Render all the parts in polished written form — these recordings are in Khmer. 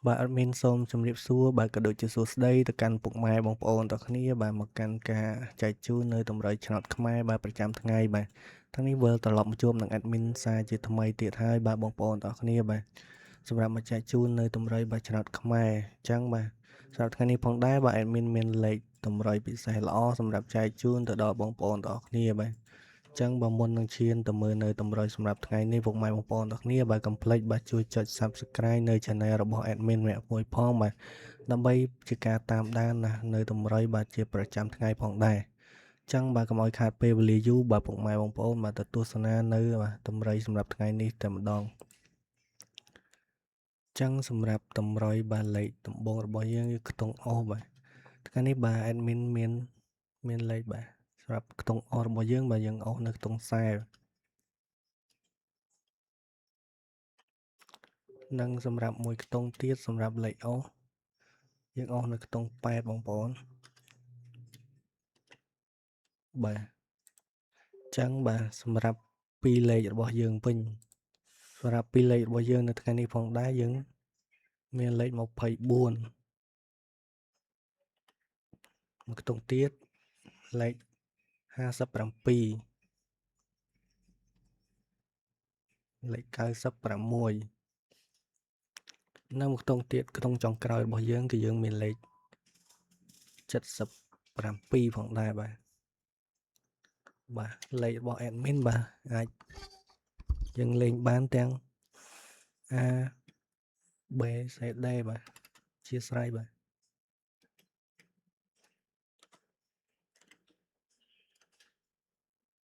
បាទ admin សូមជម្រាបសួរបាទក៏ដូចជាសួស្តីទៅកាន់ពុកម៉ែបងប្អូនទាំងគ្នាបាទមកកាន់ការចែកជូននៅតម្រុយឆ្នោតខ្មែរបាទប្រចាំថ្ងៃបាទថ្ងៃនេះវិលត្រឡប់មកជួបនឹង admin សារជាថ្មីទៀតហើយបាទបងប្អូនទាំងគ្នាបាទសម្រាប់មកចែកជូននៅតម្រុយបាទឆ្នោតខ្មែរអញ្ចឹងបាទសម្រាប់ថ្ងៃនេះផងដែរបាទ admin មានលេខតម្រុយពិសេសល្អសម្រាប់ចែកជូនទៅដល់បងប្អូនទាំងគ្នាបាទចឹងបើមុននឹងឈានទៅមើលនៅតម្រុយសម្រាប់ថ្ងៃនេះពុកម៉ែបងប្អូនទាំងគ្នាបាទកុំភ្លេចបាទជួយចុច Subscribe នៅ Channel របស់ Admin ម្នាក់មួយផងបាទដើម្បីជាការតាមដានណានៅតម្រុយបាទជាប្រចាំថ្ងៃផងដែរចឹងបាទកុំឲ្យខាតពេលវេលាយូរបាទពុកម៉ែបងប្អូនបាទទៅទស្សនានៅបាទតម្រុយសម្រាប់ថ្ងៃនេះតែម្ដងចឹងសម្រាប់តម្រុយបាទលេខដំបូងរបស់យើងគឺខ្ទង់អូសបាទថ្ងៃនេះបាទ admin មានលេខបាទសម្រាប់ខ្ទង់អូសរបស់យើងបាទយើងអូសនៅខ្ទង់ខ្សែនិងសម្រាប់មួយខ្ទង់ទៀតសម្រាប់លេខអូសយើងអូសនៅខ្ទង់8បងប្អូនបាទចឹងបាទសម្រាប់ពីរលេខរបស់យើងវិញសម្រាប់ពីរលេខរបស់យើងនៅថ្ងៃនេះផងដែរយើងមានលេខ24មួយខ្ទង់ទៀតលេខ57លេខ96នៅមួយខ្ទង់ទៀតខ្ទង់ចុងក្រោយរបស់យើងគឺយើងមានលេខ77ផងដែរបាទបាទលេខរបស់ admin បាទអាចយើងលេងបានទាំង A B C D បាទជាស្រ័យបាទ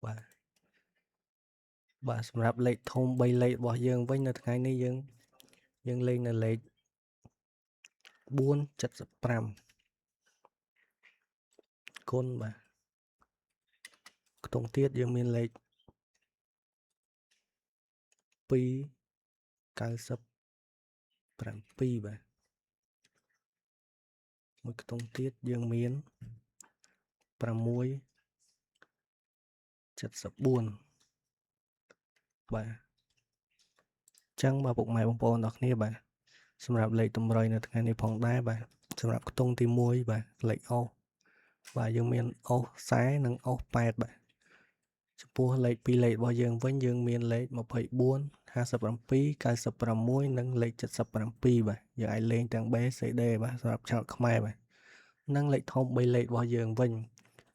បាទបាទសម្រាប់លេខធំ3លេខរបស់យើងវិញនៅថ្ងៃនេះយើងលេងនៅលេខ475គុណបាទខ្ទង់ទៀតយើងមានលេខ297បាទមួយខ្ទង់ទៀតយើងមាន674បាទចឹងបាទពុកម៉ែបងប្អូនទាំងគ្នាបាទសម្រាប់លេខតម្រុយនៅថ្ងៃនេះផងដែរបាទសម្រាប់ខ្ទង់ទី1បាទលេខអូសបាទយើងមានអូសខ្សែនិងអូស8បាទចំពោះលេខ2លេខរបស់យើងវិញយើងមានលេខ24 57 96និងលេខ77បាទយើងអាចលេងទាំង B C D បាទសម្រាប់ឆ្នោតខ្មែរបាទនិងលេខធំ3លេខរបស់យើងវិញ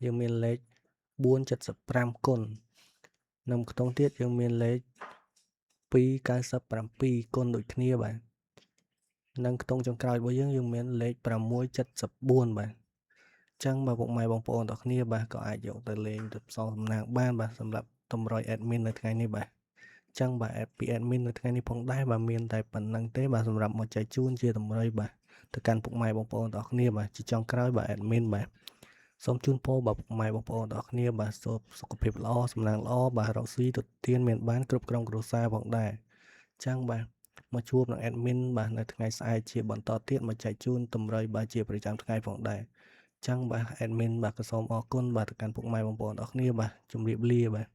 យើងមានលេខ475គុណនិងខ្ទង់ទៀតយើងមានលេខ297គុណដូចគ្នាបាទនិងខ្ទង់ចុងក្រោយរបស់យើងយើងមានលេខ674បាទចឹងបាទពុកម៉ែបងប្អូនទាំងគ្នាបាទក៏អាចយកទៅលេងទៅផ្សងសំណាងបានបាទសម្រាប់តម្រុយ admin នៅថ្ងៃនេះបាទចឹងបាទពី admin នៅថ្ងៃនេះផងដែរបាទមានតែប៉ុណ្្នឹងទេបាទសម្រាប់មកចែកជូនជាតម្រុយបាទទៅកាន់ពុកម៉ែបងប្អូនទាំងគ្នាបាទជាចុងក្រោយបាទ admin បាទសូមជូនពរបាទពុកម៉ែបងប្អូនទាំងគ្នាបាទសូមសុខភាពល្អសំណាងល្អបាទរកស៊ីទៅទានមានបានគ្រប់ក្រុមគ្រួសារផងដែរចឹងបាទមកជួបនឹង admin បាទនៅថ្ងៃស្អែកជាបន្តទៀតមកចែកជូនតម្រុយបាទជាប្រចាំថ្ងៃផងដែរចឹងបាទ admin បាទក៏សូមអរគុណបាទទៅកាន់ពុកម៉ែបងប្អូនទាំងគ្នាបាទជម្រាបលាបាទ